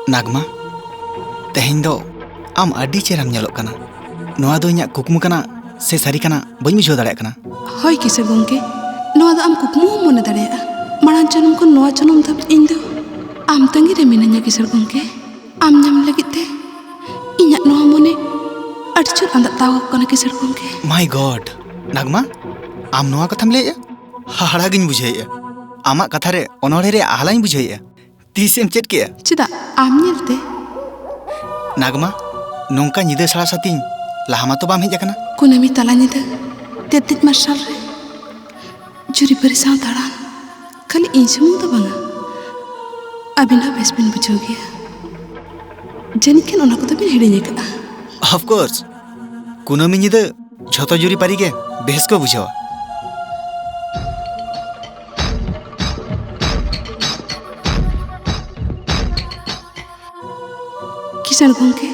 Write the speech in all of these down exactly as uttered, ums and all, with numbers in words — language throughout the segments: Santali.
ᱱᱟᱜᱽᱢᱟ, ᱛᱮᱦᱮᱧ ᱫᱚ ᱟᱢ ᱟᱹᱰᱤ ᱪᱮᱦᱨᱟᱢ ᱧᱮᱞᱚᱜ ᱠᱟᱱᱟ᱾ ᱱᱚᱣᱟ ᱫᱚ ᱤᱧᱟᱹᱜ ᱠᱩᱠᱢᱩ ᱠᱟᱱᱟ ᱥᱮ ᱥᱟᱹᱨᱤ ᱠᱟᱱᱟ, ᱵᱟᱹᱧ ᱵᱩᱡᱷᱟᱹᱣ ᱫᱟᱲᱮᱭᱟᱜ ᱠᱟᱱᱟ᱾ ᱦᱳᱭ ᱠᱤᱥᱟᱹᱬ ᱜᱚᱢᱠᱮ, ᱱᱚᱣᱟ ᱫᱚ ᱟᱢ ᱠᱩᱠᱢᱩ ᱦᱚᱸᱢ ᱢᱚᱱᱮ ᱫᱟᱲᱮᱭᱟᱜᱼᱟ᱾ ᱢᱟᱲᱟᱝ ᱡᱚᱱᱚᱢ ᱠᱷᱚᱱ ᱱᱚᱣᱟ ᱡᱚᱱᱚᱢ ᱫᱷᱟᱹᱵᱤᱡ ᱤᱧ ᱫᱚ ᱟᱢ ᱛᱟᱺᱜᱤ ᱨᱮ ᱢᱤᱱᱟᱹᱧᱟ ᱠᱤᱥᱟᱹᱬ ᱜᱚᱢᱠᱮ᱾ ᱟᱢ ᱧᱟᱢ ᱞᱟᱹᱜᱤᱫ ᱛᱮ ᱤᱧᱟᱹᱜ ᱱᱚᱣᱟ ᱢᱚᱱᱮ ᱟᱹᱰᱤ ᱡᱳᱨ ᱟᱸᱫᱟᱜ ᱛᱟᱣᱟᱜ ᱠᱟᱱᱟ ᱠᱤᱥᱟᱹᱬ ᱜᱚᱢᱠᱮ᱾ My God, ᱱᱟᱜᱽᱢᱟ, ᱟᱢ ᱱᱚᱣᱟ ᱠᱟᱛᱷᱟᱢ ᱞᱟᱹᱭᱮᱫᱼᱟ? ᱦᱟᱦᱟᱲᱟ ᱜᱤᱧ ᱵᱩᱡᱷᱟᱹᱣᱮᱫᱼᱟ᱾ ᱟᱢᱟᱜ ᱠᱟᱛᱷᱟ ᱨᱮ ᱚᱱᱚᱲᱦᱮ ᱨᱮᱭᱟᱜ ᱦᱟᱦᱟᱞᱟᱧ ᱵᱩᱡᱷᱟᱹᱣᱮᱫᱼᱟ᱾ ᱛᱤᱥᱮᱢ ᱪᱮᱫ ᱠᱮᱜᱼᱟ? ᱪᱮᱫᱟᱜ, ᱟᱢ ᱧᱮᱞᱛᱮ᱾ ᱱᱟᱜᱽᱢᱟ, ᱱᱚᱝᱠᱟ ᱧᱤᱫᱟᱹ ᱥᱟᱲᱟ ᱥᱟᱛᱤᱧ ᱞᱟᱦᱟ ᱢᱟᱛᱚ ᱵᱟᱢ ᱦᱮᱡ ᱟᱠᱟᱱᱟ᱾ ᱠᱩᱱᱟᱹᱢᱤ ᱛᱟᱞᱟ ᱧᱤᱫᱟᱹ ᱛᱮᱛᱮᱡ ᱢᱟᱨᱥᱟᱞ ᱨᱮ ᱡᱩᱨᱤᱯᱟᱹᱨᱤ ᱥᱟᱶ ᱫᱟᱬᱟᱱ ᱠᱷᱟᱹᱞᱤ ᱤᱧ ᱥᱩᱢᱩᱝ ᱫᱚ ᱵᱟᱝᱟ, ᱟᱹᱵᱤᱱ ᱦᱚᱸ ᱵᱮᱥ ᱵᱤᱱ ᱵᱩᱡᱷᱟᱹᱣ ᱜᱮᱭᱟ᱾ ᱡᱟᱹᱱᱤᱡ ᱠᱷᱟᱱ ᱚᱱᱟ ᱠᱚᱫᱚ ᱵᱤᱱ ᱦᱤᱲᱤᱧ ᱟᱠᱟᱫᱼᱟ᱾ Of course, ᱠᱩᱱᱟᱹᱢᱤ ᱧᱤᱫᱟᱹ ᱡᱷᱚᱛᱚ ᱡᱩᱨᱤᱯᱟᱹᱨᱤ ᱜᱮ ᱵᱮᱥ ᱠᱚ ᱵᱩᱡᱷᱟᱹᱣᱟ᱾ ᱠᱤᱥᱟᱹᱬ ᱜᱚᱢᱠᱮ,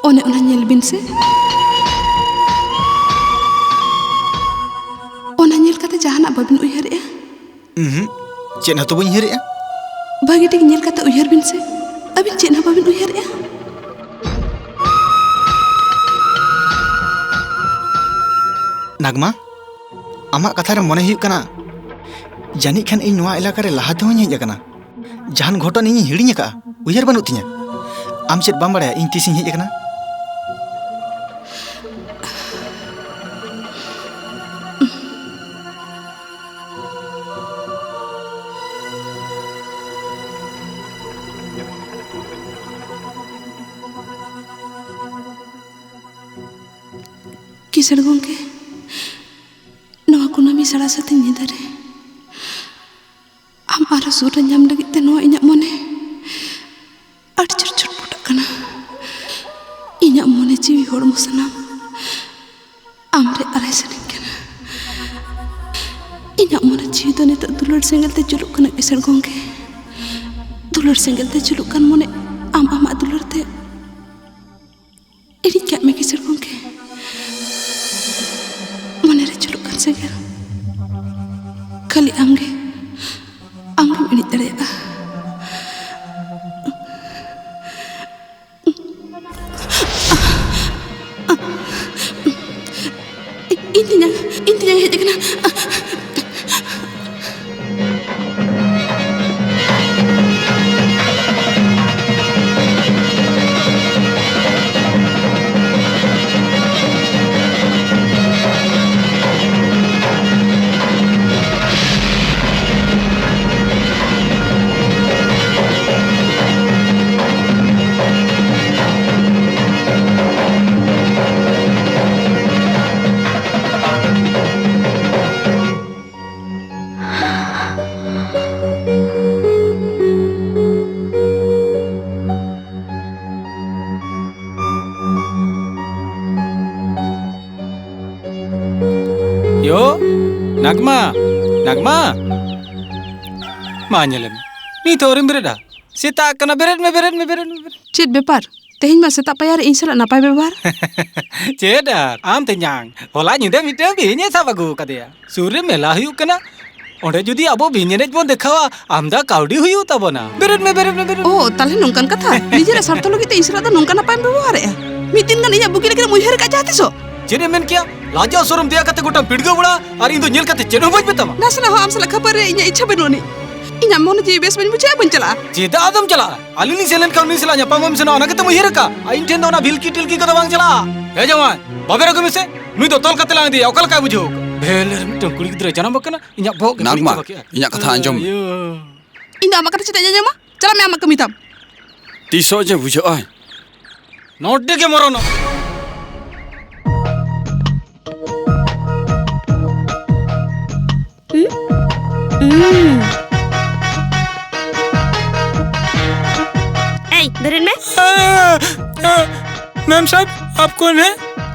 ᱚᱱᱮ ᱚᱱᱟ ᱧᱮᱞ ᱵᱤᱱ ᱥᱮ᱾ ᱚᱱᱟ ᱧᱮᱞ ᱠᱟᱛᱮ ᱡᱟᱦᱟᱱᱟᱜ ᱵᱟᱹᱵᱤᱱ ᱩᱭᱦᱟᱹᱨᱮᱜᱼᱟ? ᱩᱸᱦᱩᱸ, ᱪᱮᱫ ᱦᱚᱸᱛᱚ ᱵᱟᱹᱧ ᱩᱭᱦᱟᱹᱨᱮᱜᱼᱟ᱾ ᱵᱷᱟᱹᱜᱤ ᱴᱷᱤᱠ ᱧᱮᱞ ᱠᱟᱛᱮ ᱩᱭᱦᱟᱹᱨ ᱵᱤᱱ ᱥᱮ, ᱟᱹᱵᱤᱱ ᱪᱮᱫ ᱦᱚᱸ ᱵᱟᱹᱵᱤᱱ ᱩᱭᱦᱟᱹᱨᱮᱜᱼᱟ? ᱱᱟᱜᱽᱢᱟ, ᱟᱢᱟᱜ ᱠᱟᱛᱷᱟ ᱨᱮ ᱢᱚᱱᱮ ᱦᱩᱭᱩᱜ ᱠᱟᱱᱟ, ᱡᱟᱹᱱᱤᱡ ᱠᱷᱟᱱ ᱤᱧ ᱱᱚᱣᱟ ᱮᱞᱟᱠᱟ ᱨᱮ ᱞᱟᱦᱟ ᱛᱮᱦᱚᱸᱧ ᱦᱮᱡ ᱟᱠᱟᱱᱟ᱾ ᱡᱟᱦᱟᱱ ᱜᱷᱚᱴᱚᱱ ᱤᱧᱤᱧ ᱦᱤᱲᱤᱧ ᱟᱠᱟᱫᱼᱟ, ᱩᱭᱦᱟᱹᱨ ᱵᱟᱹᱱᱩᱜ ᱛᱤᱧᱟᱹ᱾ ᱟᱢ ᱪᱮᱫ ᱵᱟᱢ ᱵᱟᱲᱟᱭᱟ ᱤᱧ ᱛᱤᱥᱤᱧ ᱦᱮᱡ ᱟᱠᱟᱱᱟ? ᱠᱤᱥᱟᱹᱬ ᱜᱚᱢᱠᱮ, ᱱᱚᱣᱟ ᱠᱩᱱᱟᱹᱢᱤ ᱥᱟᱲᱟ ᱥᱟᱛᱤ ᱧᱤᱫᱟᱹ ᱨᱮ ᱟᱢ ᱟᱨᱦᱚᱸ ᱥᱩᱨ ᱨᱮ ᱧᱟᱢ ᱞᱟᱹᱜᱤᱫ ᱛᱮ ᱱᱚᱣᱟ ᱤᱧᱟᱹᱜ ᱢᱚᱱᱮ ᱟᱹᱰᱤ ᱡᱳᱨ ᱪᱷᱚᱴᱯᱚᱴᱟᱜ ᱠᱟᱱᱟ᱾ ᱤᱧᱟᱹᱜ ᱢᱚᱱᱮ ᱡᱤᱣᱤ ᱦᱚᱲᱢᱚ ᱥᱟᱱᱟᱢ ᱟᱢ ᱨᱮ ᱟᱨᱟᱭ ᱥᱟᱱᱟᱧ ᱠᱟᱱᱟ᱾ ᱤᱧᱟᱹᱜ ᱢᱚᱱᱮ ᱡᱤᱣᱤ ᱫᱚ ᱱᱤᱛᱚᱜ ᱫᱩᱞᱟᱹᱲ ᱥᱮᱸᱜᱮᱞ ᱛᱮ ᱡᱩᱞᱩᱜ ᱠᱟᱱᱟ ᱠᱤᱥᱟᱹᱬ ᱜᱚᱢᱠᱮ᱾ ᱫᱩᱞᱟᱹᱲ ᱥᱮᱸᱜᱮᱞ ᱛᱮ ᱡᱩᱞᱩᱜ ᱠᱟᱱ ᱢᱚᱱᱮ ᱟᱢ ᱟᱢᱟᱜ ᱫᱩᱞᱟᱹᱲ ᱛᱮ ᱤᱲᱤᱡ ᱠᱟᱜ ᱢᱮ ᱠᱤᱥᱟᱹᱬ ᱜᱚᱢᱠᱮ᱾ ᱢᱚᱱᱮ ᱨᱮ ᱡᱩᱞᱩᱜ ᱠᱟᱱ ᱥᱮᱸᱜᱮᱞ ᱠᱷᱟᱹᱞᱤ ᱟᱢᱜᱮ, ᱟᱢᱜᱮᱢ ᱤᱲᱤᱡ ᱫᱟᱲᱮᱭᱟᱜᱼᱟ᱾ ᱤᱧ ᱛᱮᱧᱟᱝ, ᱤᱧ ᱛᱮᱧᱟᱝ ᱦᱮᱡ ᱟᱠᱟᱱᱟ᱾ ᱭᱳ, ᱱᱟᱜᱽᱢᱟ, ᱱᱟᱜᱽᱢᱟ᱾ ᱢᱟ ᱧᱮᱞᱮ ᱢᱮ, ᱱᱤᱛ ᱦᱚᱸ ᱟᱹᱣᱨᱤᱢ ᱵᱮᱨᱮᱫᱟ? ᱥᱮᱛᱟᱜ ᱠᱟᱱᱟ, ᱵᱮᱨᱮᱫ ᱢᱮ, ᱵᱮᱨᱮᱫ ᱢᱮ, ᱵᱮᱨᱮᱫ ᱢᱮ, ᱵᱮᱨᱮᱫ᱾ ᱪᱮᱫ ᱵᱮᱯᱟᱨ? ᱛᱮᱦᱮᱧ ᱢᱟ ᱥᱮᱛᱟᱜ ᱯᱟᱭᱟᱨ ᱨᱮ ᱤᱧ ᱥᱟᱞᱟᱜ ᱱᱟᱯᱟᱭ ᱵᱮᱵᱚᱦᱟᱨ᱾ ᱪᱮᱫ ᱟᱨ ᱟᱢ ᱛᱮᱧᱟᱝ, ᱦᱚᱞᱟ ᱧᱤᱫᱟᱹ ᱢᱤᱫᱴᱟᱝ ᱵᱤᱧ ᱮ ᱥᱟᱵ ᱟᱹᱜᱩ ᱟᱠᱟᱫᱮᱭᱟ᱾ ᱥᱩᱨ ᱨᱮ ᱢᱮᱞᱟ ᱦᱩᱭᱩᱜ ᱠᱟᱱᱟ, ᱚᱸᱰᱮ ᱡᱩᱫᱤ ᱟᱵᱚ ᱵᱤᱧ ᱮᱱᱮᱡ ᱵᱚᱱ ᱫᱮᱠᱷᱟᱣᱟ, ᱟᱢᱫᱟ ᱠᱟᱹᱣᱰᱤ ᱦᱩᱭᱩᱜ ᱛᱟᱵᱚᱱᱟ᱾ ᱵᱮᱨᱮᱫ ᱢᱮ, ᱵᱮᱨᱮᱫ ᱢᱮ, ᱵᱮᱨᱮᱫ ᱢᱮ᱾ ᱳ, ᱛᱟᱦᱞᱮ ᱱᱚᱝᱠᱟᱱ ᱠᱟᱛᱷᱟ? ᱱᱤᱡᱮᱨᱟᱜ ᱥᱟᱨᱛᱷᱚ ᱞᱟᱹᱜᱤᱫ ᱛᱮ ᱤᱧ ᱥᱟᱞᱟᱜ ᱫᱚ ᱱᱚᱝᱠᱟ ᱱᱟᱯᱟᱭᱮᱢ ᱵᱮᱵᱚᱦᱟᱨᱮᱜᱼᱟ? ᱢᱤᱫ ᱫᱤᱱ ᱜᱟᱱ ᱤᱧᱟᱜ ᱵᱩᱜᱤ ᱞᱟᱹᱜᱤᱫ ᱮᱢ ᱩᱭᱦᱟᱹᱨ ᱟᱠᱟᱫ ᱡᱟᱦᱟᱸ ᱛᱤᱥᱚᱜ? ᱪᱮᱫ ᱮᱢ ᱢᱮᱱ ᱠᱮᱭᱟ? ᱞᱟᱡᱟᱣ ᱥᱚᱨᱚᱢ ᱫᱮᱭᱟ ᱠᱟᱛᱮ ᱜᱚᱴᱟᱢ ᱯᱤᱰᱜᱟᱹᱣ ᱵᱟᱲᱟ, ᱟᱨ ᱤᱧ ᱫᱚ ᱧᱮᱞ ᱠᱟᱛᱮ ᱪᱮᱫ ᱦᱚᱸ ᱵᱟᱹᱧ ᱢᱮᱛᱟᱢᱟ᱾ ᱱᱟᱥᱮᱱᱟᱜ ᱦᱚᱸ ᱟᱢ ᱥᱟᱞᱟᱜ ᱠᱷᱟᱹᱯᱟᱹᱨᱤ ᱨᱮᱭᱟᱜ ᱤᱧᱟᱹᱜ ᱤᱪᱪᱷᱟᱹ ᱵᱟᱹᱱᱩᱜ ᱟᱹᱱᱤᱡ᱾ ᱤᱧᱟᱜ ᱢᱚᱱᱮ ᱡᱤᱣᱤ ᱵᱮᱥ ᱵᱟᱹᱧ ᱵᱩᱡᱷᱟᱹᱣᱟ, ᱵᱟᱹᱧ ᱪᱟᱞᱟᱜᱼᱟ᱾ ᱪᱮᱫᱟᱜ ᱟᱫᱚᱢ ᱪᱟᱞᱟᱜᱼᱟ? ᱟᱹᱞᱤᱧ ᱞᱤᱧ ᱥᱮᱱ ᱞᱮᱱᱠᱷᱟᱱ ᱩᱱᱤ ᱥᱟᱞᱟᱜ ᱧᱟᱯᱟᱢ ᱮᱢ ᱥᱮᱱᱚᱜᱼᱟ, ᱚᱱᱟ ᱜᱮᱛᱚᱢ ᱩᱭᱦᱟᱹᱨ ᱟᱠᱟᱫ? ᱟᱨ ᱤᱧ ᱴᱷᱮᱱ ᱫᱚ ᱚᱱᱟ ᱵᱷᱤᱞᱠᱤ ᱴᱤᱞᱠᱤ ᱠᱚᱫᱚ ᱵᱟᱝ ᱪᱟᱞᱟᱜᱼᱟ᱾ ᱦᱮ ᱡᱟᱶᱟᱭ, ᱵᱟᱵᱮᱨ ᱟᱹᱜᱩᱭ ᱢᱮᱥᱮ, ᱱᱩᱭ ᱫᱚ ᱛᱚᱞ ᱠᱟᱛᱮ ᱞᱟᱝ ᱤᱫᱤᱭᱟ, ᱚᱠᱟ ᱞᱮᱠᱟᱭ ᱵᱩᱡᱷᱟᱹᱣ? ᱵᱷᱮᱞᱮᱨ ᱢᱤᱫᱴᱟᱝ ᱠᱩᱲᱤ ᱜᱤᱫᱽᱨᱟᱹ ᱡᱟᱱᱟᱢ ᱟᱠᱟᱱᱟ, ᱤᱧᱟᱜ ᱵᱚᱦᱚᱜ ᱜᱮ ᱱᱟᱜᱽᱢᱟ, ᱵᱟᱹᱲᱤᱡ ᱪᱟᱵᱟ ᱠᱮᱫᱼᱟ᱾ ᱤᱧᱟᱜ ᱠᱟᱛᱷᱟ ᱟᱸᱡᱚᱢ ᱢᱮ᱾ ᱤᱭᱟᱹ᱾ ᱤᱧ ᱫᱚ ᱟᱢᱟᱜ ᱠᱟᱛᱷᱟ ᱪᱮᱫᱟᱜ ᱤᱧ ᱟᱸᱡᱚᱢᱟ? ᱪᱟᱞᱟᱜ ᱢᱮ ᱟᱢᱟᱜ ᱠᱟᱹᱢᱤ ᱛᱟᱢ᱾ ᱛᱤᱥᱚᱜ ᱡᱮ ᱵᱩᱡᱷᱟᱹᱜᱼᱟᱭ᱾ ᱱᱚᱰᱮ ᱜᱮ ᱢᱚᱨᱚᱱᱚᱜ᱾ ᱦᱩᱸ? ᱦᱩᱸ᱾ ᱮᱭ, ᱵᱮᱨᱮᱫ ᱢᱮ᱾ ᱢᱮᱢ ᱥᱟᱦᱮᱵ, ᱟᱯ ᱠᱚᱱ ᱦᱮ?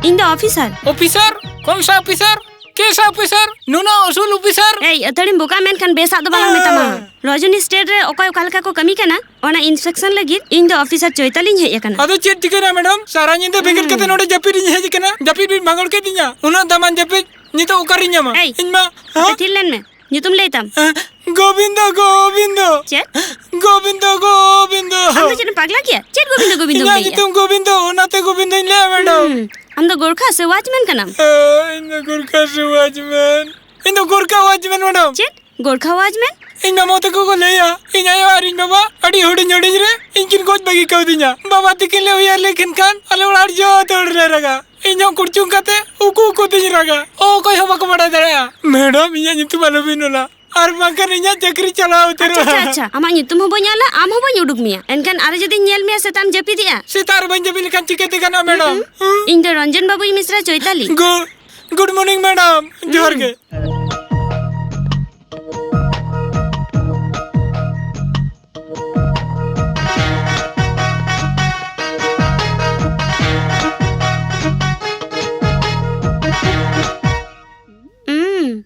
ᱤᱧ ᱫᱚ ᱚᱯᱷᱤᱥᱟᱨ᱾ ᱚᱯᱷᱤᱥᱟᱨ? ᱠᱚᱱ ᱥᱟ ᱚᱯᱷᱤᱥᱟᱨ? ᱠᱮ ᱥᱟ ᱚᱯᱷᱤᱥᱟᱨ? ᱱᱩᱱᱟᱹᱜ ᱩᱥᱩᱞ ᱚᱯᱷᱤᱥᱟᱨ? ᱮᱭ, ᱟᱹᱛᱷᱟᱹᱲᱤᱢ ᱵᱚᱠᱟ ᱢᱮᱱᱠᱷᱟᱱ ᱵᱮᱥᱟᱜ ᱫᱚ ᱵᱟᱞᱟᱝ ᱢᱮᱛᱟᱢᱟ᱾ ᱨᱚᱡᱚᱱᱤ ᱥᱴᱮᱴ ᱨᱮ ᱚᱠᱚᱭ ᱚᱠᱟ ᱞᱮᱠᱟ ᱠᱚ ᱠᱟᱹᱢᱤ ᱠᱟᱱᱟ, ᱚᱱᱟ ᱤᱱᱥᱯᱮᱠᱥᱚᱱ ᱞᱟᱹᱜᱤᱫ ᱤᱧ ᱫᱚ ᱚᱯᱷᱤᱥᱟᱨ ᱪᱳᱭᱛᱟᱞᱤᱧ ᱦᱮᱡ ᱟᱠᱟᱱᱟ᱾ ᱟᱫᱚ ᱪᱮᱫ ᱪᱤᱠᱟᱹᱭᱮᱱᱟ, ᱢᱮᱰᱟᱢ? ᱥᱟᱨᱟ ᱧᱤᱫᱟᱹ ᱵᱮᱸᱜᱮᱫ ᱠᱟᱛᱮ ᱱᱚᱰᱮ ᱡᱟᱹᱯᱤᱫ ᱤᱧ ᱦᱮᱡ ᱟᱠᱟᱱᱟ᱾ ᱡᱟᱹᱯᱤᱫ ᱵᱤᱱ ᱵᱷᱟᱸᱜᱚᱲ ᱠᱮᱫ ᱞᱤᱧᱟ᱾ ᱩᱱᱟᱹᱜ ᱫᱟᱢᱟᱱ ᱡᱟᱹᱯᱤᱫ ᱱᱤᱛᱚᱜ ᱚᱠᱟᱨᱤᱧ ᱧᱟᱢᱟ? ᱮᱭ, ᱤᱧ ᱢᱟ, ᱟᱪᱪᱷᱟ, ᱦᱮᱸ? ᱛᱷᱤᱨ ᱞᱮᱱ ᱢᱮ᱾ ᱧᱩᱛᱩᱢ ᱞᱟᱹᱭ ᱛᱟᱢ᱾ ᱦᱮᱸ, ᱜᱳᱵᱤᱱᱫᱚ, ᱜᱳᱵᱤᱱᱫᱚ᱾ ᱪᱮᱫ? ᱜᱳᱵᱤᱱᱫᱚ, ᱜᱳᱵᱤᱱᱫᱚ᱾ ᱟᱢ ᱫᱚ ᱪᱮᱫ ᱮᱢ ᱯᱟᱜᱽᱞᱟ ᱜᱮᱭᱟ? ᱪᱮᱫ ᱜᱳᱵᱤᱱᱫᱚ, ᱜᱳᱵᱤᱱᱫᱚᱢ ᱤᱧᱟᱹᱜ ᱞᱟᱹᱭᱮᱜᱼᱟ? ᱧᱩᱛᱩᱢ ᱜᱳᱵᱤᱱᱫᱚ, ᱚᱱᱟᱛᱮ ᱜᱳᱵᱤᱱᱫᱚᱧ ᱞᱟᱹᱭᱟ, ᱢᱮᱰᱟᱢ᱾ ᱦᱩᱸ, ᱟᱢ ᱟᱢ ᱫᱚ ᱜᱳᱨᱠᱷᱟ ᱥᱮ ᱣᱟᱪᱢᱮᱱ ᱠᱟᱱᱟᱢ? ᱤᱧ ᱫᱚ ᱜᱳᱨᱠᱷᱟ ᱥᱮ ᱣᱟᱪᱢᱮᱱ? ᱤᱧ ᱫᱚ ᱜᱳᱨᱠᱷᱟ ᱣᱟᱪᱢᱮᱱ, ᱢᱮᱰᱟᱢ᱾ ᱪᱮᱫ? ᱜᱳᱨᱠᱷᱟ ᱣᱟᱪᱢᱮᱱ? ᱤᱧ ᱢᱟᱢᱟ ᱛᱟᱠᱚ ᱠᱚ ᱞᱟᱹᱭᱟ, ᱤᱧ ᱟᱭᱳ ᱟᱨ ᱤᱧ ᱵᱟᱵᱟ ᱟᱹᱰᱤ ᱦᱩᱰᱤᱧ ᱦᱩᱰᱤᱧ ᱨᱮ ᱤᱧ ᱠᱤᱱ ᱜᱚᱡ ᱵᱟᱹᱜᱤ ᱠᱟᱣᱫᱤᱧᱟ᱾ ᱵᱟᱵᱟ ᱛᱤᱠᱤᱱ ᱞᱮ ᱩᱭᱦᱟᱹᱨ ᱞᱮᱠᱤᱱ ᱠᱷᱟᱱ ᱟᱞᱮ ᱚᱲᱟᱜ ᱦᱚᱲ ᱡᱚᱛᱚ ᱦᱚᱲ ᱞᱮ ᱨᱟᱜᱟ᱾ ᱤᱧ ᱦᱚᱸ ᱠᱩᱲᱪᱩᱝ ᱠᱟᱛᱮ ᱩᱠᱩ ᱩᱠᱩ ᱛᱤᱧ ᱨᱟᱜᱟ᱾ ᱚᱠᱚᱭ ᱦᱚᱸ ᱵᱟᱠᱚ ᱵᱟᱰᱟᱭ ᱫᱟᱲᱮᱭᱟᱜᱼᱟ᱾ ᱢᱮᱰᱟᱢ, ᱤᱧᱟᱹᱜ ᱧᱩᱛᱩᱢ ᱟᱞᱚᱵᱤᱱ ᱚᱞᱟ, ᱟᱨ ᱵᱟᱝᱠᱷᱟᱱ ᱤᱧᱟᱹᱜ ᱪᱟᱹᱠᱨᱤ ᱪᱟᱞᱟᱣ ᱩᱛᱟᱹᱨᱚᱜᱼᱟ᱾ ᱟᱪᱪᱷᱟ, ᱟᱪᱪᱷᱟ, ᱟᱪᱪᱷᱟ᱾ ᱟᱢᱟᱜ ᱧᱩᱛᱩᱢ ᱦᱚᱸ ᱵᱟᱹᱧ ᱚᱞᱟ, ᱟᱢ ᱦᱚᱸ ᱵᱟᱹᱧ ᱩᱰᱩᱠ ᱢᱮᱭᱟ᱾ ᱮᱱᱠᱷᱟᱱ ᱟᱨᱚ ᱡᱩᱫᱤᱧ ᱧᱮᱞ ᱢᱮᱭᱟ ᱥᱮᱛᱟᱜ ᱮᱢ ᱡᱟᱹᱯᱤᱫᱮᱜᱼᱟ? ᱥᱮᱛᱟᱜ ᱨᱮ ᱵᱟᱹᱧ ᱡᱟᱹᱯᱤᱫ ᱞᱮᱠᱷᱟᱱ ᱪᱤᱠᱟᱹᱛᱮ ᱜᱟᱱᱚᱜᱼᱟ, ᱢᱮᱰᱟᱢ? ᱦᱩᱸ, ᱦᱩᱸ᱾ ᱦᱩᱸ? ᱤᱧ ᱫᱚ ᱨᱚᱧᱡᱚᱱ ᱵᱟᱹᱵᱩᱭ ᱢᱤᱥᱨᱟ ᱪᱳᱭᱛᱟᱞᱤ᱾ ᱜᱩ-, ᱜᱩᱰ ᱢᱚᱨᱱᱤᱝ, ᱢᱮᱰᱟᱢ᱾ ᱡᱚᱦᱟᱨ ᱦᱩᱸ᱾ ᱜᱮ᱾ ᱩᱸ᱾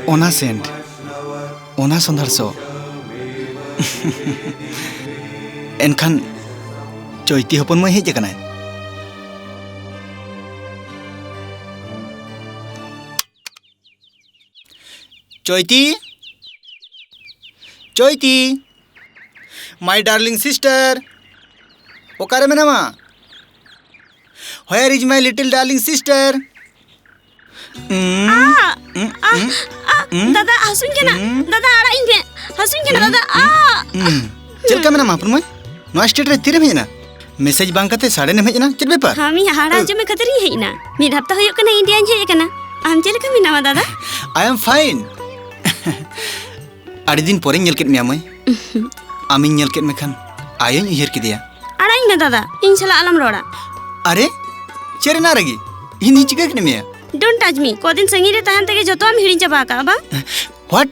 ᱚᱱᱟ ᱥᱮᱱᱴ, ᱚᱱᱟ ᱥᱚᱸᱫᱷᱟᱲ ᱥᱚ᱾ ᱮᱱᱠᱷᱟᱱ ᱪᱚᱭᱛᱤ ᱦᱚᱯᱚᱱ ᱢᱟᱹᱭ ᱦᱮᱡ ᱟᱠᱟᱱᱟᱭ᱾ ᱪᱚᱭᱛᱤ, ᱪᱚᱭᱛᱤ, my darling sister, ᱚᱠᱟᱨᱮ ᱢᱮᱱᱟᱢᱟ? Where is my little darling sister? ᱩᱸ, ᱟ, ᱩᱸ, ᱟ, ᱩᱸ, ᱟ, ᱩᱸ, ᱫᱟᱫᱟ, ᱦᱟᱹᱥᱩᱧ ᱠᱟᱱᱟ᱾ ᱩᱸ᱾ ᱫᱟᱫᱟ, ᱟᱲᱟᱜ ᱤᱧ ᱯᱮ᱾ ᱦᱟᱹᱥᱩᱧ ᱠᱟᱱᱟ, ᱩᱸ, ᱫᱟᱫᱟ᱾ ᱟ᱾ ᱩᱸ, ᱩᱸ᱾ ᱪᱮᱫ ᱞᱮᱠᱟ ᱢᱮᱱᱟᱢᱟ, ᱦᱚᱯᱚᱱ ᱢᱟᱹᱭ? ᱱᱚᱣᱟ ᱥᱴᱮᱴ ᱨᱮ ᱛᱤᱨᱮᱢ ᱦᱮᱡ ᱮᱱᱟ? ᱢᱮᱥᱮᱡᱽ ᱵᱟᱝ ᱠᱟᱛᱮ ᱥᱟᱰᱮᱱ ᱮᱢ ᱦᱮᱡ ᱮᱱᱟ? ᱪᱮᱫ ᱵᱮᱯᱟᱨ? ᱦᱮᱸ, ᱢᱤᱫ ᱦᱟᱦᱟᱲᱟ ᱟᱸᱡᱚᱢ ᱠᱷᱟᱹᱛᱤᱨ ᱤᱧ ᱦᱮᱡ ᱮᱱᱟ᱾ ᱢᱤᱫ ᱦᱟᱯᱛᱟ ᱦᱩᱭᱩᱜ ᱠᱟᱱᱟ ᱤᱱᱰᱤᱭᱟᱧ ᱦᱮᱡ ᱟᱠᱟᱱᱟ᱾ ᱟᱢ ᱪᱮᱫ ᱞᱮᱠᱟ ᱢᱮᱱᱟᱢᱟ, ᱫᱟᱫᱟ? I am fine. ᱟᱹᱰᱤ ᱫᱤᱱ ᱯᱚᱨᱮᱧ ᱧᱮᱞ ᱠᱮᱫ ᱢᱮᱭᱟ, ᱢᱟᱹᱭ᱾ ᱟᱢᱤᱧ ᱧᱮᱞ ᱠᱮᱫ ᱢᱮᱠᱷᱟᱱ ᱟᱭᱳᱧ ᱩᱭᱦᱟᱹᱨ ᱠᱮᱫᱮᱭᱟ᱾ ᱟᱲᱟᱜ ᱤᱧ ᱢᱮ, ᱫᱟᱫᱟ᱾ ᱤᱧ ᱥᱟᱞᱟᱜ ᱟᱞᱚᱢ ᱨᱚᱲᱟ᱾ ᱟᱨᱮ, ᱪᱮᱫ ᱨᱮᱱᱟᱜ ᱨᱟᱹᱜᱤ? ᱤᱧ ᱫᱚᱧ ᱪᱤᱠᱟᱹ ᱠᱮᱫ ᱢᱮᱭᱟ? Don't touch me. ᱠᱚᱫᱤᱱ ᱥᱟᱺᱜᱤᱧ ᱨᱮ ᱛᱟᱦᱮᱱ ᱛᱮᱜᱮ ᱡᱚᱛᱚᱣᱟᱜ ᱮᱢ ᱦᱤᱲᱤᱧ ᱪᱟᱵᱟ ᱟᱠᱟᱜᱼᱟ, ᱵᱟᱝ? What?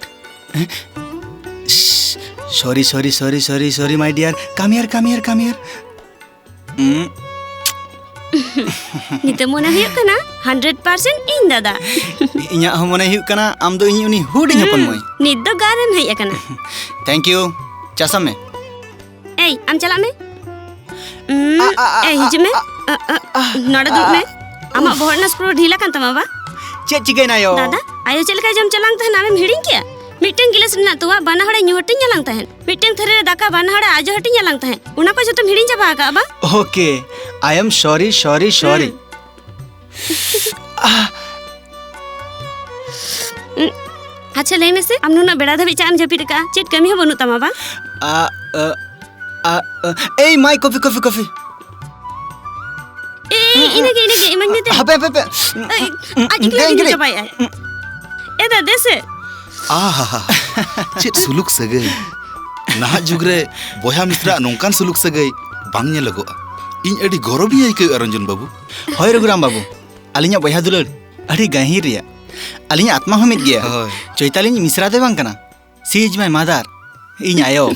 Shh, sorry, sorry, sorry, sorry, sorry, my dear. Come here, come here, come here. ᱩᱸ᱾ ᱱᱤᱛᱚᱜ ᱢᱚᱱᱮ ᱦᱩᱭᱩᱜ ᱠᱟᱱᱟ ᱦᱟᱱᱰᱨᱮᱰ ᱯᱟᱨᱥᱮᱱᱴ ᱤᱧ ᱫᱟᱫᱟ᱾ ᱤᱧᱟᱹᱜ ᱦᱚᱸ ᱢᱚᱱᱮ ᱦᱩᱭᱩᱜ ᱠᱟᱱᱟ ᱟᱢ ᱫᱚ ᱤᱧ ᱩᱱᱤ ᱦᱩᱰᱤᱧ ᱦᱚᱯᱚᱱ ᱢᱟᱹᱭ᱾ ᱱᱤᱛ ᱫᱚ ᱜᱟᱨᱮᱢ ᱦᱮᱡ ᱟᱠᱟᱱᱟ᱾ Thank you. ᱪᱟ ᱥᱟᱵ ᱢᱮ᱾ ᱮᱭ, ᱟᱢ ᱪᱟᱞᱟᱜ ᱢᱮ᱾ ᱩᱸ, ᱟ, ᱟ, ᱟ, ᱮᱭ, ᱟ, ᱦᱤᱡᱩᱜ ᱢᱮ᱾ ᱟ, ᱟ, ᱟ, ᱟ, ᱱᱚᱰᱮ ᱫᱩᱲᱩᱵ ᱟ, ᱢᱮ᱾ ᱟ, ᱟᱢᱟᱜ ᱵᱚᱦᱚᱜ ᱨᱮᱱᱟᱜ ᱥᱠᱨᱩ ᱰᱷᱤᱞ ᱟᱠᱟᱱ ᱛᱟᱢᱟ ᱵᱟ? ᱪᱮᱫ ᱪᱤᱠᱟᱹᱭᱮᱱᱟ ᱟᱭᱳ? ᱫᱟᱫᱟ, ᱟᱭᱳ ᱪᱮᱫ ᱞᱮᱠᱟᱭ ᱡᱚᱢ ᱪᱟᱞᱟᱝ ᱛᱟᱦᱮᱱ, ᱟᱢᱮᱢ ᱦᱤᱲᱤᱧ ᱠᱮᱭᱟ? ᱢᱤᱫᱴᱟᱝ ᱜᱤᱞᱟᱹᱥ ᱨᱮᱱᱟᱜ ᱛᱚᱣᱟ ᱵᱟᱱᱟ ᱦᱚᱲᱮ ᱧᱩ ᱦᱟᱹᱴᱤᱧ ᱟᱞᱟᱝ ᱛᱟᱦᱮᱸᱫ᱾ ᱢᱤᱫᱴᱟᱝ ᱛᱷᱟᱹᱨᱤ ᱨᱮ ᱫᱟᱠᱟ ᱵᱟᱱᱟ ᱦᱚᱲᱮ ᱟᱡᱚ ᱦᱟᱹᱴᱤᱧ ᱟᱞᱟᱝ ᱛᱟᱦᱮᱸᱫ᱾ ᱚᱱᱟ ᱠᱚ ᱡᱚᱛᱚᱢ ᱦᱤᱲᱤᱧ ᱪᱟᱵᱟ ᱟᱠᱟᱫᱼᱟ ᱵᱟ? Okay, I am sorry, sorry, sorry. ᱦᱩᱸ᱾ ᱟᱦ᱾ ᱩᱸ, ᱟᱪᱪᱷᱟ, ᱞᱟᱹᱭ ᱢᱮᱥᱮ, ᱟᱢ ᱱᱩᱱᱟᱹᱜ ᱵᱮᱲᱟ ᱫᱷᱟᱹᱵᱤᱡ ᱪᱮᱫ ᱮᱢ ᱡᱟᱹᱯᱤᱫ ᱟᱠᱟᱫᱼᱟ? ᱪᱮᱫ ᱠᱟᱹᱢᱤ ᱦᱚᱸ ᱵᱟᱹᱱᱩᱜ ᱛᱟᱢᱟ ᱵᱟᱝ? ᱟ, ᱟ, ᱟ, ᱟ, ᱮᱭ ᱢᱟᱭ, coffee, coffee, coffee. ᱮᱭ, ᱤᱱᱟᱹᱜᱮ, ᱤᱱᱟᱹᱜᱮ, ᱤᱢᱟᱹᱧ ᱢᱮ ᱫᱮ᱾ ᱦᱟᱯᱮ, ᱦᱟᱯᱮ, ᱦᱟᱯᱮ. ᱮᱭ, ᱟᱡ ᱮᱠᱞᱟ ᱜᱮ ᱧᱩ ᱪᱟᱵᱟᱭᱮᱫᱼᱟᱭ᱾ ᱮ ᱫᱟ, ᱫᱮ ᱥᱮ᱾ ᱟᱦᱟ, ᱪᱮᱫ ᱥᱩᱞᱩᱠ ᱥᱟᱹᱜᱟᱹᱭ! ᱱᱟᱦᱟᱜ ᱡᱩᱜᱽ ᱨᱮ ᱵᱚᱭᱦᱟ ᱢᱤᱥᱨᱟ ᱱᱚᱝᱠᱟᱱ ᱥᱩᱞᱩᱠ ᱥᱟᱹᱜᱟᱹᱭ ᱵᱟᱝ ᱧᱮᱞᱚᱜᱚᱜᱼᱟ᱾ ᱤᱧ ᱟᱹᱰᱤ ᱜᱚᱨᱚᱵᱤᱧ ᱟᱹᱭᱠᱟᱹᱣᱮᱫᱼᱟ, ᱨᱚᱧᱡᱚᱱ ᱵᱟᱹᱵᱩ᱾ ᱦᱳᱭ ᱨᱚᱜᱷᱩᱨᱟᱢ ᱵᱟᱹᱵᱩ, ᱟᱹᱞᱤᱧᱟᱜ ᱵᱚᱭᱦᱟ ᱫᱩᱞᱟᱹᱲ ᱟᱹᱰᱤ ᱜᱟᱹᱦᱤᱨ ᱨᱮᱭᱟᱜ᱾ ᱟᱹᱞᱤᱧᱟᱜ ᱟᱛᱢᱟ ᱦᱚᱸ ᱢᱤᱫ ᱜᱮᱭᱟ᱾ ᱦᱳᱭ᱾ ᱪᱳᱭᱛᱟᱞᱤ ᱤᱧ ᱢᱤᱥᱨᱟ ᱫᱚᱭ ᱵᱟᱝ ᱠᱟᱱᱟ᱾ She is my mother. ᱤᱧ ᱟᱭᱳ᱾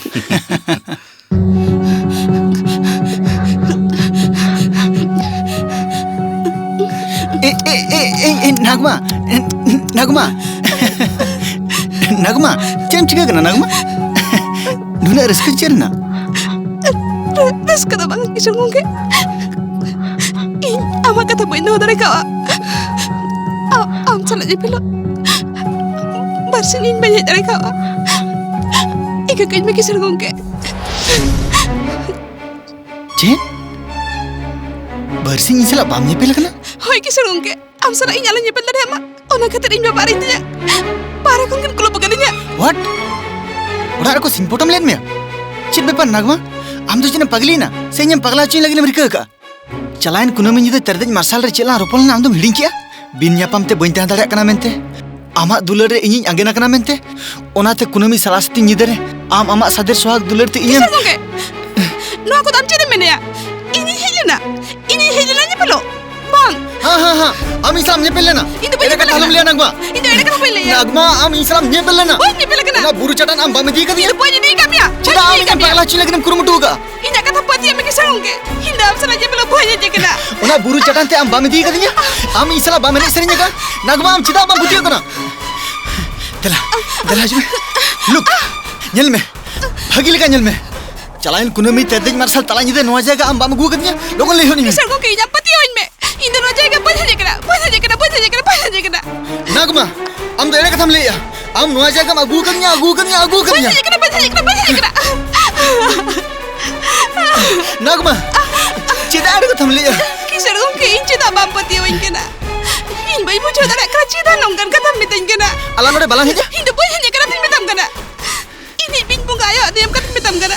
ᱮ, ᱮ, ᱮ, ᱮ, ᱮ, ᱱᱟᱜᱽᱢᱟ, ᱮ, ᱱᱟᱜᱽᱢᱟ, ᱱᱟᱜᱽᱢᱟ, ᱪᱮᱫ ᱮᱢ ᱪᱤᱠᱟᱹ ᱠᱟᱱᱟ ᱱᱟᱜᱽᱢᱟ? ᱱᱩᱱᱟᱹᱜ ᱨᱟᱹᱥᱠᱟᱹ ᱪᱮᱫ ᱨᱮᱱᱟᱜ? ᱨᱟᱹᱥᱠᱟᱹ ᱫᱚ ᱵᱟᱝ ᱠᱤᱥᱩᱱ ᱜᱚᱝᱠᱮ, ᱤᱧ ᱟᱢᱟᱜ ᱠᱟᱛᱷᱟ ᱵᱟᱹᱧ ᱫᱚᱦᱚ ᱫᱟᱲᱮ ᱠᱟᱣᱟ᱾ ᱟ-, ᱟᱢ ᱥᱟᱞᱟᱜ ᱧᱮᱯᱮᱞᱚᱜ ᱵᱟᱨᱥᱤᱧ ᱤᱧ ᱵᱟᱹᱧ ᱦᱮᱡ ᱫᱟᱲᱮ ᱠᱟᱣᱟ᱾ ᱤᱠᱟᱹ ᱠᱟᱹᱧ ᱢᱮ ᱠᱤᱥᱩᱱ ᱜᱚᱝᱠᱮ᱾ ᱪᱮᱫ? ᱵᱟᱨᱥᱤᱧ ᱤᱧ ᱥᱟᱞᱟᱜ ᱵᱟᱢ ᱧᱮᱯᱮᱞ ᱠᱟᱱᱟ? ᱦᱳᱭ ᱠᱤᱥᱩᱱ ᱜᱚᱝᱠᱮ, ᱟᱢ ᱥᱟᱞᱟᱜ ᱤᱧ ᱟᱞᱚᱧ ᱧᱮᱯᱮᱞ ᱫᱟᱲᱮᱭᱟᱜ ᱢᱟ, ᱚᱱᱟ ᱠᱷᱟᱹᱛᱤᱨ ᱤᱧ ᱵᱟᱵᱟ ᱟᱨ ᱤᱧ ᱛᱮᱧᱟᱝ ᱵᱟᱦᱨᱮ ᱠᱷᱚᱱ ᱠᱤᱱ ᱠᱩᱞᱩᱯ ᱟᱠᱟᱫᱤᱧᱟ᱾ What? ᱚᱲᱟᱜ ᱨᱮᱠᱚ ᱥᱤᱧ ᱯᱚᱴᱚᱢ ᱞᱮᱫ ᱢᱮᱭᱟ? ᱪᱮᱫ ᱵᱮᱯᱟᱨ ᱱᱟᱜᱽᱢᱟ? ᱟᱢ ᱫᱚ ᱪᱮᱫ ᱮᱢ ᱯᱟᱜᱽᱞᱤᱭᱮᱱᱟ? ᱥᱮ ᱤᱧᱮᱢ ᱯᱟᱜᱽᱞᱟ ᱦᱚᱪᱚᱧ ᱞᱟᱹᱜᱤᱫ ᱮᱢ ᱨᱤᱠᱟᱹ ᱟᱠᱟᱫᱼᱟ? ᱪᱟᱞᱟᱣᱮᱱ ᱠᱩᱱᱟᱹᱢᱤ ᱧᱤᱫᱟᱹ ᱛᱮᱨᱫᱮᱡ ᱢᱟᱨᱥᱟᱞ ᱨᱮ ᱪᱮᱫ ᱞᱟᱝ ᱨᱚᱯᱚᱲ ᱞᱮᱱᱟ, ᱟᱢ ᱫᱚᱢ ᱦᱤᱲᱤᱧ ᱠᱮᱜᱼᱟ? ᱵᱤᱱ ᱧᱟᱯᱟᱢ ᱛᱮ ᱵᱟᱹᱧ ᱛᱟᱦᱮᱸ ᱫᱟᱲᱮᱭᱟᱜ ᱠᱟᱱᱟ ᱢᱮᱱᱛᱮ, ᱟᱢᱟᱜ ᱫᱩᱞᱟᱹᱲ ᱨᱮ ᱤᱧᱤᱧ ᱟᱸᱜᱮᱱ ᱟᱠᱟᱱᱟ ᱢᱮᱱᱛᱮ, ᱚᱱᱟᱛᱮ ᱠᱩᱱᱟᱹᱢᱤ ᱥᱟᱞᱟ ᱥᱟᱹᱛᱤᱧ ᱧᱤᱫᱟᱹ ᱨᱮ ᱟᱢ ᱟᱢᱟᱜ ᱥᱟᱫᱮᱨ ᱥᱚᱦᱟᱜᱽ ᱫᱩᱞᱟᱹᱲ ᱛᱮ ᱤᱧᱮᱢ ᱠᱤᱥᱳᱨ ᱜᱚᱝᱠᱮ, ᱱᱚᱣᱟ ᱠᱚᱫᱚ ᱟᱢ ᱪᱮᱫ ᱮᱢ ᱢᱮᱱᱮᱜᱼᱟ? ᱤᱧᱤᱧ ᱦᱮᱡ ᱞᱮᱱᱟ, ᱤᱧᱤᱧ ᱦᱮᱡ ᱞᱮᱱᱟ ᱧᱮᱯᱮᱞᱚᱜ, ᱵᱟᱝ᱾ ᱦᱟᱸ, ᱦᱟᱸ, ᱦᱟᱸ, ᱟᱢ ᱤᱧ ᱥᱟᱞᱟᱜ ᱮᱢ ᱧᱮᱯᱮᱞ ᱞᱮᱱᱟ? ᱤᱧ ᱫᱚ ᱵᱟᱹᱧ ᱮᱲᱮ ᱧᱮᱯᱮᱞ ᱠᱟᱛᱷᱟ ᱟᱞᱚᱢ ᱞᱮᱱᱟ᱾ ᱞᱟᱹᱭᱟ ᱱᱟᱜᱽᱢᱟ᱾ ᱤᱧ ᱫᱚ ᱮᱲᱮ ᱠᱟᱛᱷᱟ ᱵᱟᱹᱧ ᱞᱟᱹᱭᱟ᱾ ᱱᱟᱜᱽᱢᱟ, ᱟᱢ ᱤᱧ ᱥᱟᱞᱟᱜ ᱮᱢ ᱧᱮᱯᱮᱞ ᱞᱮᱱᱟ? ᱵᱟᱹᱧ ᱧᱮᱯᱮᱞ ᱟᱠᱟᱱᱟ᱾ ᱚᱱᱟ ᱵᱩᱨᱩ ᱪᱟᱴᱟᱱ ᱟᱢ ᱵᱟᱢ ᱤᱫᱤ ᱟᱠᱟᱫᱤᱧᱟ? ᱤᱧ ᱫᱚ ᱵᱟᱹᱧ ᱤᱫᱤ ᱟᱠᱟᱫ ᱢᱮᱭᱟ᱾ ᱪᱮᱫᱟᱜ ᱵᱟᱹᱧ ᱟᱢ ᱤᱫᱤ ᱤᱧᱮᱢ ᱟᱠᱟᱫ ᱢᱮᱭᱟ᱾ ᱯᱟᱜᱽᱞᱟ ᱦᱚᱪᱚᱧ ᱞᱟᱹᱜᱤᱫ ᱮᱢ ᱠᱩᱨᱩᱢᱩᱴᱩ ᱟᱠᱟᱫᱼᱟ? ᱤᱧᱟᱜ ᱠᱟᱛᱷᱟ ᱵᱟᱹᱧ ᱪᱮᱫ ᱮᱢ ᱠᱤᱥᱟᱹᱬ ᱜᱚᱝᱠᱮ? ᱤᱧ ᱫᱚ ᱟᱢ ᱥᱟᱞᱟᱜ ᱡᱮ ᱵᱚᱞᱮ ᱵᱟᱹᱧ ᱦᱮᱡ ᱟᱠᱟᱱᱟ᱾ ᱚᱱᱟ ᱵᱩᱨᱩ ᱪᱟᱴᱟᱱ ᱛᱮ ᱟᱢ ᱵᱟᱢ ᱤᱫᱤ ᱟᱠᱟᱫᱤᱧᱟ? ᱟᱢ ᱤᱧ ᱥᱟᱞᱟᱜ ᱵᱟᱢ ᱮᱱᱮᱡ ᱥᱮᱨᱮᱧ ᱟᱠᱟᱫ? ᱱᱟᱜᱽᱢᱟ, ᱟᱢ ᱪᱮᱫᱟᱜ ᱵᱟᱢ ᱯᱟᱹᱛᱭᱟᱹᱜ ᱠᱟᱱᱟ? ᱫᱮᱞᱟ, ᱫᱮᱞᱟ ᱦᱤᱡᱩᱜ ᱢᱮ᱾ ᱞᱩᱠ, ᱧᱮᱞ ᱢᱮ, ᱵᱷᱟᱹᱜᱤ ᱞᱮᱠᱟ ᱧᱮᱞ ᱢᱮ᱾ ᱪᱟᱞᱟᱣᱮᱱ ᱠᱩᱱᱟᱹᱢᱤ ᱛᱮᱨᱫᱮᱡ ᱢᱟᱨᱥᱟᱞ ᱛᱟᱞᱟ ᱧᱤᱫᱟᱹ ᱱᱚᱣᱟ ᱡᱟᱭᱜᱟ ᱟᱢ ᱵᱟᱢ ᱟᱹᱜᱩ ᱟᱠᱟᱫᱤᱧᱟ? ᱞᱚᱜᱚᱱ ᱞᱟᱹᱭ ᱦᱚᱫ ᱟᱹᱧ ᱢᱮ᱾ ᱠᱤᱥᱟᱹᱬ ᱜᱚᱝᱠᱮ, ᱤᱧ ᱟᱢ ᱯᱟᱹᱛᱭᱟᱹᱣᱟᱹᱧ ᱢᱮ᱾ ᱤᱧ ᱫᱚ ᱱᱚᱣᱟ ᱡᱟᱭᱜᱟ ᱵᱟᱹᱧ ᱦᱮᱡ ᱟᱠᱟᱱᱟ, ᱵᱟᱹᱧ ᱦᱮᱡ ᱟᱠᱟᱱᱟ, ᱵᱟᱹᱧ ᱦᱮᱡ ᱟᱠᱟᱱᱟ, ᱵᱟᱹᱧ ᱦᱮᱡ ᱟᱠᱟᱱᱟ᱾ ᱱᱟᱜᱽᱢᱟ, ᱟᱢ ᱫᱚ ᱮᱲᱮ ᱠᱟᱛᱷᱟᱢ ᱞᱟᱹᱭᱮᱜᱼᱟ᱾ ᱟᱢ ᱱᱚᱣᱟ ᱡᱟᱭᱜᱟᱢ ᱟᱹᱜᱩ ᱟᱠᱟᱫᱤᱧᱟ, ᱟᱹᱜᱩ ᱟᱠᱟᱫᱤᱧᱟ, ᱟᱹᱜᱩ ᱵᱟᱹᱧ ᱟᱠᱟᱫᱤᱧᱟ᱾ ᱦᱮᱡ ᱟᱠᱟᱱᱟ, ᱵᱟᱹᱧ ᱦᱮᱡ ᱟᱠᱟᱱᱟ, ᱵᱟᱹᱧ ᱦᱮᱡ ᱟᱠᱟᱱᱟ᱾ ᱱᱟᱜᱽᱢᱟ, ᱪᱮᱫᱟᱜ ᱮᱲᱮ ᱠᱟᱛᱷᱟᱢ ᱞᱟᱹᱭᱮᱜᱼᱟ? ᱠᱤᱥᱟᱹᱬ ᱜᱚᱝᱠᱮ, ᱤᱧ ᱪᱮᱫᱟᱜ ᱵᱟᱢ ᱯᱟᱹᱛᱭᱟᱹᱣᱟᱹᱧ ᱠᱟᱱᱟ? ᱤᱧ ᱵᱟᱹᱧ ᱵᱩᱡᱷᱟᱹᱣ ᱫᱟᱲᱮᱭᱟᱜ ᱠᱟᱱᱟ, ᱪᱮᱫᱟᱜ ᱱᱚᱝᱠᱟᱱ ᱠᱟᱛᱷᱟᱢ ᱢᱤᱛᱟᱹᱧ ᱠᱟᱱᱟ? ᱟᱞᱟᱝ ᱱᱚᱰᱮ ᱵᱟᱞᱟᱝ ᱦᱮᱡᱼᱟ? ᱤᱧ ᱫᱚ ᱵᱟᱹᱧ ᱦᱮᱡ ᱟᱠᱟᱱᱟ, ᱤᱧ ᱢᱮᱛᱟᱢ ᱠᱟᱱᱟ᱾ ᱤᱧᱤᱡ ᱵᱤᱧ ᱵᱚᱸᱜᱟ ᱟᱭᱳ ᱟᱫᱮᱭᱟᱢ ᱠᱟᱛᱷᱟᱧ ᱢᱮᱛᱟᱢ ᱠᱟᱱᱟ᱾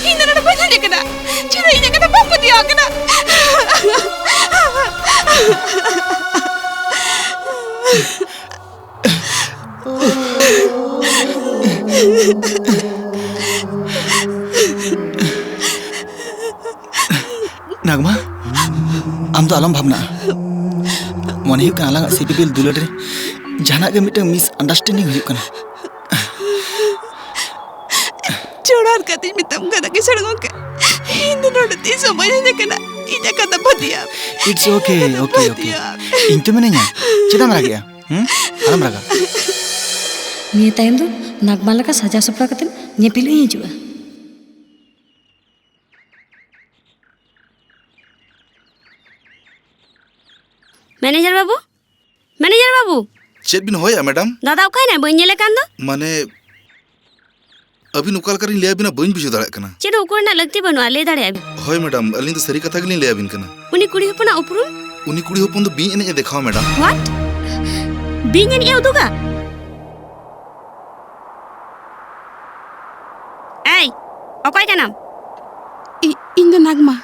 ᱤᱧ ᱫᱚ ᱱᱚᱰᱮ ᱵᱟᱹᱧ ᱦᱮᱡ ᱟᱠᱟᱱᱟ᱾ ᱪᱮᱫᱟᱜ ᱤᱧᱟᱹᱜ ᱠᱟᱛᱷᱟ ᱵᱟᱢ ᱯᱟᱹᱛᱭᱟᱹᱣ ᱟᱠᱟᱱᱟ? ᱱᱟᱜᱽᱢᱟ, ᱟᱢ ᱫᱚ ᱟᱞᱚᱢ ᱵᱷᱟᱵᱽᱱᱟᱜᱼᱟ᱾ ᱢᱚᱱᱮ ᱦᱩᱭᱩᱜ ᱠᱟᱱᱟ ᱟᱞᱟᱝᱟᱜ ᱥᱤᱯᱤᱵᱤᱞ ᱫᱩᱞᱟᱹᱲ ᱨᱮ ᱡᱟᱦᱟᱱᱟᱜ ᱜᱮ ᱢᱤᱫᱴᱟᱝ ᱢᱤᱥᱟᱱᱰᱟᱨᱥᱴᱮᱱᱰᱤᱝ ᱦᱩᱭᱩᱜ ᱠᱟᱱᱟ᱾ ᱡᱚᱲᱟᱨ ᱠᱟᱛᱮᱧ ᱢᱮᱛᱟᱢ ᱠᱟᱱᱟ, ᱠᱤᱥᱟᱹᱬ ᱜᱚᱝᱠᱮ, ᱤᱧ ᱫᱚ ᱱᱚᱰᱮ ᱛᱤᱥ ᱦᱚᱸ ᱵᱟᱹᱧ ᱦᱮᱡ ᱟᱠᱟᱱᱟ᱾ ᱤᱧᱟᱜ ᱠᱟᱛᱷᱟ ᱯᱟᱹᱛᱭᱟᱹᱣ ᱢᱮ᱾ It's okay, okay, okay. ᱯᱟᱹᱛᱭᱟᱹᱣ ᱢᱮ᱾ ᱤᱧ ᱛᱚ ᱢᱤᱱᱟᱹᱧᱟ, ᱪᱮᱫᱟᱜ ᱮᱢ ᱨᱟᱜᱮᱜᱼᱟ? ᱦᱩᱸ? ᱟᱞᱚᱢ ᱨᱟᱜᱟ᱾ ᱱᱤᱭᱟᱹ ᱛᱟᱭᱚᱢ ᱫᱚ ᱱᱟᱜᱽᱢᱟ ᱞᱮᱠᱟ ᱥᱟᱡᱟᱣ ᱥᱟᱯᱲᱟᱣ ᱠᱟᱛᱮ ᱧᱮᱯᱮᱞ ᱤᱧ ᱦᱤᱡᱩᱜᱼᱟ᱾ ᱢᱮᱱᱮᱡᱟᱨ ᱵᱟᱹᱵᱩ, ᱢᱮᱱᱮᱡᱟᱨ ᱵᱟᱹᱵᱩ᱾ ᱪᱮᱫ ᱵᱤᱱ ᱦᱚᱦᱚᱭᱟ, ᱢᱮᱰᱟᱢ? ᱫᱟᱫᱟ ᱚᱠᱟᱭᱮᱱᱟᱭ? ᱵᱟᱹᱧ ᱧᱮᱞᱮ ᱠᱟᱱ ᱫᱚ᱾ ᱢᱟᱱᱮ, ᱟᱹᱵᱤᱱ ᱚᱠᱟ ᱞᱮᱠᱟ ᱨᱤᱧ ᱞᱟᱹᱭ ᱟᱹᱵᱤᱱᱟ, ᱵᱟᱹᱧ ᱵᱩᱡᱷᱟᱹᱣ ᱫᱟᱲᱮᱭᱟᱜ ᱠᱟᱱᱟ᱾ ᱪᱮᱫ ᱦᱚᱸ ᱩᱠᱩ ᱨᱮᱱᱟᱜ ᱞᱟᱹᱠᱛᱤ ᱵᱟᱹᱱᱩᱜᱼᱟ, ᱞᱟᱹᱭ ᱫᱟᱲᱮᱭᱟᱜᱼᱟ ᱵᱤᱱ᱾ ᱦᱳᱭ, ᱢᱮᱰᱟᱢ, ᱟᱹᱞᱤᱧ ᱫᱚ ᱥᱟᱹᱨᱤ ᱠᱟᱛᱷᱟ ᱜᱮᱞᱤᱧ ᱞᱟᱹᱭ ᱟᱹᱵᱤᱱ ᱠᱟᱱᱟ᱾ ᱩᱱᱤ ᱠᱩᱲᱤ ᱦᱚᱯᱚᱱᱟᱜ ᱩᱯᱨᱩᱢ? ᱩᱱᱤ ᱠᱩᱲᱤ ᱦᱚᱯᱚᱱ ᱫᱚ ᱵᱤᱧ ᱮᱱᱮᱡ ᱮ ᱫᱮᱠᱷᱟᱣᱟ, ᱢᱮᱰᱟᱢ᱾ What? ᱵᱤᱧ ᱮᱱᱮᱡ ᱮ ᱩᱫᱩᱜᱟ? ᱮᱭ, ᱚᱠᱚᱭ ᱠᱟᱱᱟᱢ? ᱤ-, ᱤᱧ ᱫᱚ ᱱᱟᱜᱽᱢᱟ᱾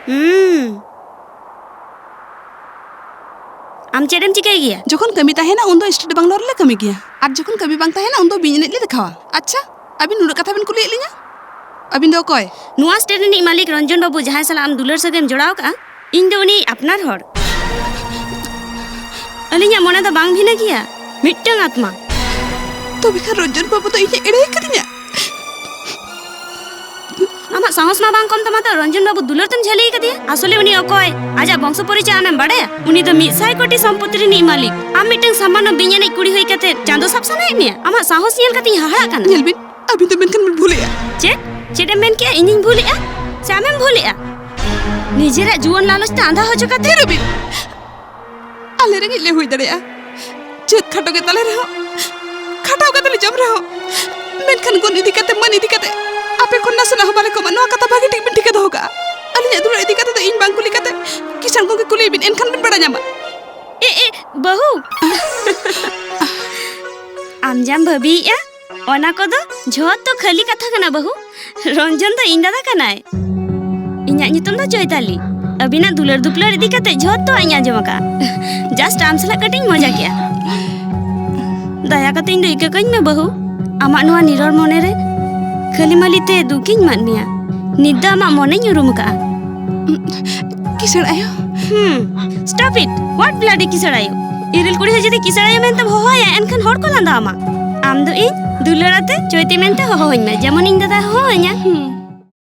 ᱦᱩᱸ᱾ ᱟᱢ ᱪᱮᱫ ᱮᱢ ᱪᱤᱠᱟᱹᱭ ᱜᱮᱭᱟ? ᱡᱚᱠᱷᱚᱱ ᱠᱟᱹᱢᱤ ᱛᱟᱦᱮᱱᱟ, ᱩᱱ ᱫᱚ ᱥᱴᱮᱴ ᱵᱟᱝᱞᱳ ᱨᱮᱞᱮ ᱠᱟᱹᱢᱤ ᱜᱮᱭᱟ, ᱟᱨ ᱡᱚᱠᱷᱚᱱ ᱠᱟᱹᱢᱤ ᱵᱟᱝ ᱛᱟᱦᱮᱱᱟ, ᱩᱱ ᱫᱚ ᱵᱤᱧ ᱮᱱᱮᱡ ᱞᱮ ᱫᱮᱠᱷᱟᱣᱟ᱾ ᱟᱪᱪᱷᱟ, ᱟᱹᱵᱤᱱ ᱱᱩᱱᱟᱹᱜ ᱠᱟᱛᱷᱟ ᱵᱤᱱ ᱠᱩᱞᱤᱭᱮᱫ ᱞᱤᱧᱟ? ᱟᱹᱵᱤᱱ ᱫᱚ ᱚᱠᱚᱭ? ᱱᱚᱣᱟ ᱥᱴᱮᱴ ᱨᱤᱱᱤᱡ ᱢᱟᱹᱞᱤᱠ ᱨᱚᱧᱡᱚᱱ ᱵᱟᱹᱵᱩ, ᱡᱟᱦᱟᱸᱭ ᱥᱟᱞᱟᱜ ᱟᱢ ᱫᱩᱞᱟᱹᱲ ᱥᱟᱹᱜᱟᱹᱭᱮᱢ ᱡᱚᱲᱟᱣ ᱠᱟᱜᱼᱟ, ᱤᱧ ᱫᱚ ᱩᱱᱤ ᱟᱯᱱᱟᱨ ᱦᱚᱲ᱾ ᱟᱹᱞᱤᱧᱟᱜ ᱢᱚᱱᱮ ᱫᱚ ᱵᱟᱝ ᱵᱷᱤᱱᱟᱹ ᱜᱮᱭᱟ, ᱢᱤᱫᱴᱟᱝ ᱟᱛᱢᱟ᱾ ᱛᱚᱵᱮ ᱠᱷᱟᱱ ᱨᱚᱧᱡᱚᱱ ᱵᱟᱹᱵᱩ ᱫᱚ ᱤᱧᱮ ᱮᱲᱮ ᱟᱠᱟᱫᱤᱧᱟ᱾ ᱟᱢᱟᱜ ᱥᱟᱦᱚᱥ ᱢᱟ ᱵᱟᱝ ᱠᱚᱢ ᱛᱟᱢᱟ ᱛᱚ, ᱨᱚᱧᱡᱚᱱ ᱵᱟᱹᱵᱩ ᱫᱩᱞᱟᱹᱲ ᱛᱮᱢ ᱡᱷᱟᱹᱞᱤ ᱟᱠᱟᱫᱮᱭᱟ᱾ ᱟᱥᱚᱞᱮ ᱩᱱᱤ ᱚᱠᱚᱭ? ᱟᱡᱟᱜ ᱵᱚᱝᱥᱚ ᱯᱚᱨᱤᱪᱚᱭ ᱟᱢᱮᱢ ᱵᱟᱲᱟᱭᱟ? ᱩᱱᱤ ᱫᱚ ᱢᱤᱫ ᱥᱟᱭ ᱠᱳᱴᱤ ᱥᱚᱢᱯᱚᱛᱤ ᱨᱤᱱᱤᱡ ᱢᱟᱹᱞᱤᱠ᱾ ᱟᱢ ᱢᱤᱫᱴᱟᱝ ᱥᱟᱢᱟᱱᱱᱚ ᱵᱤᱧ ᱮᱱᱮᱡ ᱠᱩᱲᱤ ᱦᱩᱭ ᱠᱟᱛᱮ ᱪᱟᱸᱫᱚ ᱥᱟᱵ ᱥᱟᱱᱟᱭᱮᱫ ᱢᱮᱭᱟ? ᱟᱢᱟᱜ ᱥᱟᱦᱚᱥ ᱧᱮᱞ ᱠᱟᱛᱮᱧ ᱦᱟᱦᱟᱲᱟᱜ ᱠᱟᱱᱟ᱾ ᱧᱮᱞ ᱵᱤᱱ, ᱟᱹᱵᱤᱱ ᱫᱚ ᱢᱮᱱᱠᱷᱟᱱ ᱵᱤᱱ ᱵᱷᱩᱞᱮᱜᱼᱟ᱾ ᱪᱮᱫ? ᱪᱮᱫ ᱮᱢ ᱢᱮᱱ ᱠᱮᱜᱼᱟ? ᱤᱧᱤᱧ ᱵᱷᱩᱞᱮᱜᱼᱟ? ᱥᱮ ᱟᱢᱮᱢ ᱵᱷᱩᱞᱮᱜᱼᱟ? ᱱᱤᱡᱮᱨᱟᱜ ᱡᱩᱣᱟᱹᱱ ᱞᱟᱞᱚᱪ ᱛᱮ ᱟᱸᱫᱷᱟ ᱦᱚᱪᱚ ᱠᱟᱛᱮ᱾ ᱛᱷᱤᱨᱚᱜ ᱵᱤᱱ᱾ ᱟᱞᱮ ᱨᱮᱸᱜᱮᱡ ᱞᱮ ᱦᱩᱭ ᱫᱟᱲᱮᱭᱟᱜᱼᱟ, ᱡᱟᱹᱛ ᱠᱷᱟᱴᱚ ᱜᱮ ᱛᱟᱞᱮ ᱨᱮᱦᱚᱸ, ᱠᱷᱟᱴᱟᱣ ᱠᱟᱛᱮ ᱞᱮ ᱡᱚᱢ ᱨᱮᱦᱚᱸ, ᱢᱮᱱᱠᱷᱟᱱ ᱜᱩᱱ ᱤᱫᱤ ᱠᱟᱛᱮ, ᱢᱟᱹᱱ ᱤᱫᱤ ᱠᱟᱛᱮ ᱟᱯᱮ ᱠᱷᱚᱱ ᱱᱟᱥᱮᱱᱟᱜ ᱦᱚᱸ ᱵᱟᱞᱮ ᱠᱚᱢᱟ᱾ ᱱᱚᱣᱟ ᱠᱟᱛᱷᱟ ᱵᱷᱟᱜᱮ ᱴᱷᱤᱠ ᱵᱤᱱ ᱴᱷᱤᱠᱟᱹ ᱫᱚᱦᱚ ᱠᱟᱜᱼᱟ᱾ ᱟᱹᱞᱤᱧᱟᱜ ᱫᱩᱞᱟᱹᱲ ᱤᱫᱤ ᱠᱟᱛᱮ ᱫᱚ ᱤᱧ ᱵᱟᱝ ᱠᱩᱞᱤ ᱠᱟᱛᱮ ᱠᱤᱥᱟᱹᱬ ᱜᱚᱝᱠᱮ ᱠᱩᱞᱤᱭᱮ ᱵᱤᱱ, ᱮᱱᱠᱷᱟᱱ ᱵᱤᱱ ᱵᱟᱲᱟᱭ ᱧᱟᱢᱟ᱾ ᱮ, ᱮ, ᱵᱟᱹᱦᱩ᱾ ᱟᱢ ᱡᱟᱢ ᱵᱷᱟᱹᱵᱤᱭᱮᱜᱼᱟ, ᱚᱱᱟ ᱠᱚᱫᱚ ᱡᱷᱚᱛᱚ ᱠᱷᱟᱹᱞᱤ ᱠᱟᱛᱷᱟ ᱠᱟᱱᱟ, ᱵᱟᱹᱦᱩ᱾ ᱨᱚᱧᱡᱚᱱ ᱫᱚ ᱤᱧ ᱫᱟᱫᱟ ᱠᱟᱱᱟᱭ᱾ ᱤᱧᱟᱜ ᱧᱩᱛᱩᱢ ᱫᱚ ᱪᱳᱭᱛᱟᱞᱤ᱾ ᱟᱹᱵᱤᱱᱟᱜ ᱫᱩᱞᱟᱹᱲ ᱫᱩᱯᱞᱟᱹᱲ ᱤᱫᱤ ᱠᱟᱛᱮ ᱡᱷᱚᱛᱚᱣᱟᱜ ᱤᱧ ᱟᱸᱡᱚᱢ ᱟᱠᱟᱫᱼᱟ᱾ Just ᱟᱢ ᱥᱟᱞᱟᱜ ᱠᱟᱹᱴᱤᱡ ᱤᱧ ᱢᱚᱡᱟ ᱠᱮᱜᱼᱟ᱾ ᱫᱟᱭᱟ ᱠᱟᱛᱮ ᱤᱧ ᱫᱚ ᱤᱠᱟᱹ ᱠᱟᱹᱧ ᱢᱮ, ᱵᱟᱹᱦᱩ᱾ ᱟᱢᱟᱜ ᱱᱚᱣᱟ ᱱᱤᱨᱚᱲ ᱢᱚᱱᱮ ᱨᱮ ᱠᱷᱟᱹᱞᱤ ᱢᱟᱹᱞᱤ ᱛᱮ ᱫᱩᱠᱤᱧ ᱮᱢᱟᱫ ᱢᱮᱭᱟ᱾ ᱱᱤᱛ ᱫᱚ ᱟᱢᱟᱜ ᱢᱚᱱᱮᱧ ᱩᱨᱩᱢ ᱟᱠᱟᱫᱼᱟ᱾ ᱠᱤᱥᱟᱹᱬ ᱟᱭᱳ᱾ ᱦᱩᱸ, stop it. What bloody ᱠᱤᱥᱟᱹᱬ ᱟᱭᱳ? ᱤᱨᱤᱞ ᱠᱩᱲᱤ ᱦᱚᱸ ᱡᱩᱫᱤ ᱠᱤᱥᱟᱹᱬ ᱟᱭᱳ ᱢᱮᱱᱛᱮᱢ ᱦᱚᱦᱚᱣᱟᱭᱟ, ᱮᱱᱠᱷᱟᱱ ᱦᱚᱲ ᱠᱚ ᱞᱟᱸᱫᱟ ᱟᱢᱟ᱾ ᱟᱢ ᱫᱚ ᱤᱧ ᱫᱩᱞᱟᱹᱲ ᱟᱛᱮ ᱪᱳᱭᱛᱤ ᱢᱮᱱᱛᱮ ᱦᱚᱦᱚᱣᱟᱹᱧ ᱢᱮ, ᱡᱮᱢᱚᱱ ᱤᱧ ᱫᱟᱫᱟᱭ ᱦᱚᱦᱚᱣᱟᱹᱧᱟ᱾ ᱦᱩᱸ᱾